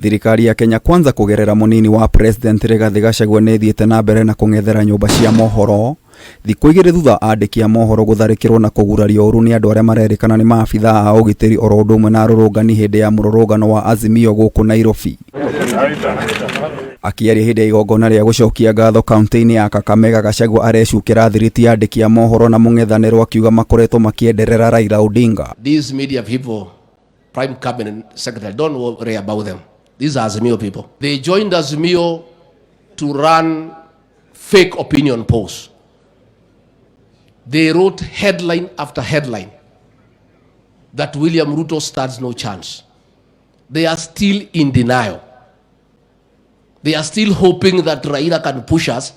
Thirikari ya Kenya Kwanza kũgerera mũnini wa President Rigathi Gachagua nĩ ĩthiĩte na mbere na kũng'ethera nyũmba cia mohoro thikũ 2 thutha andĩki a mohoro gũtharĩkĩrwo na kũgurario ũru nĩ andũ arĩa marerĩkana nĩ maabitha a ũgitĩri oro ũndũ ũmwe na arũrũngani hĩndĩ ya mũrũrũngano wa Azimio gũkũ Nairobi. Akĩaria hĩndĩ ya igongona rĩa gũcokia ngatho kaunti-inĩ ya Kakamega, Gachagua arecukĩra thiriti andĩki a mohoro na mũng'ethanĩro akiuga makoretwo makĩenderera Raila Odinga. These media people, Prime Cabinet Secretary, don't worry about them. These are Azimio people. They joined Azimio to run fake opinion polls. They wrote headline after headline that William Ruto stands no chance. They are still in denial. They are still hoping that Raila can push us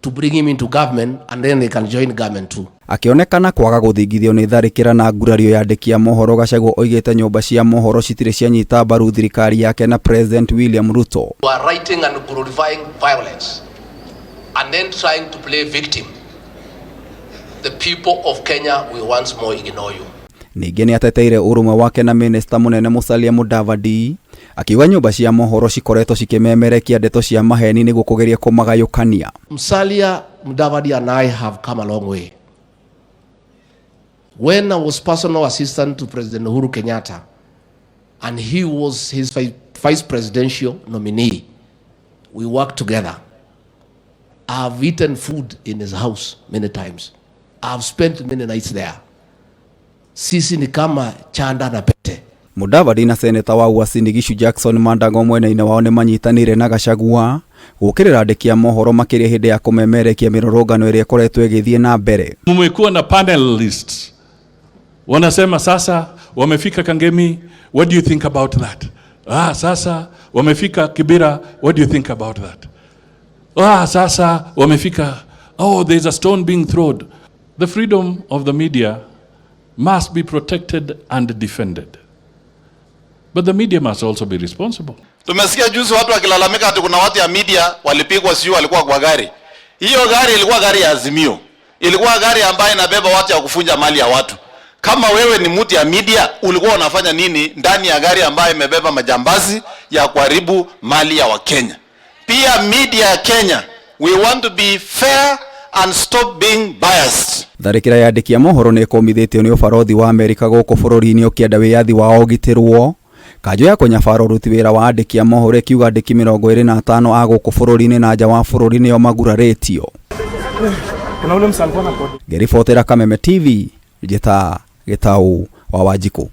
to bring him into government and then they can join government too. Akĩonekana kwaga gũthingithio nĩ tharĩkĩra na ngurario ya andĩki a mohoro, Gachagua oigĩte nyũmba cia mohoro citirĩ cianyita mbaru thirikari yake na President William Ruto. You are writing and glorifying violence and then trying to play victim. The people of Kenya will once more ignore you. Ningĩ nĩ ateteire ũrũmwe wake na minista mũnene Musalia Mudavadi, akiuga nyũmba cia mohoro cikoretwo cikĩmemerekia ndeto cia maheni nĩguo kũgeria kũmagayũkania. Musalia Mudavadi and I have come a long way. When I was personal assistant to President Uhuru Kenyatta, and he was his vice presidential nominee, we worked together. I've eaten food in his house many times. I've spent many nights there. Sisi ni kama chanda na pete. Mudavadi na seneta wa Uasin Gishu Jackson Mandago mwena-inĩ wao nĩ manyitanĩire na Gachagua gũkĩrĩra andĩki a mohoro makĩria hĩndĩ ya kũmemerekia mĩrũrũngano ĩrĩa ĩkoretwo ĩgĩthiĩ na mbere. Mumekuwa na panelists wanasema sasa wamefika Kangemi, what do you think about that? Ah, sasa wamefika Kibera, what do you think about that? Ah, sasa wamefika, oh, there's a stone being thrown. The freedom of the media must be protected and defended. But the media must also be responsible. Tumesikia juzi watu wakilalamika ati kuna watu ya media walipigwa, sio walikuwa kwa gari. Hiyo gari ilikuwa gari ya Azimio, ilikuwa gari ambayo inabeba watu ya kufunja mali ya watu. Kama wewe ni mtu ya media, ulikuwa unafanya nini ndani ya gari ambayo imebeba majambazi ya kuharibu mali ya Wakenya? Pia media ya Kenya, we want to be fair and stop being biased. Tharĩkĩra ya andĩki a mohoro nĩ ĩkũmithĩtio nĩ ũbarothi wa Amerika gũkũ bũrũri-inĩ ũkĩenda wĩyathi wao ũgitĩrwo. Kanjũ ya kũnyabara ũruti wĩra wa andĩki a mohoro ĩkiuga andĩki 25 a gũkũ bũrũri-inĩ na nja wa bũrũri nĩo magurarĩtio. Ngĩribotera Kameme TV, njĩta Gĩtaũ wa Wanjikũ.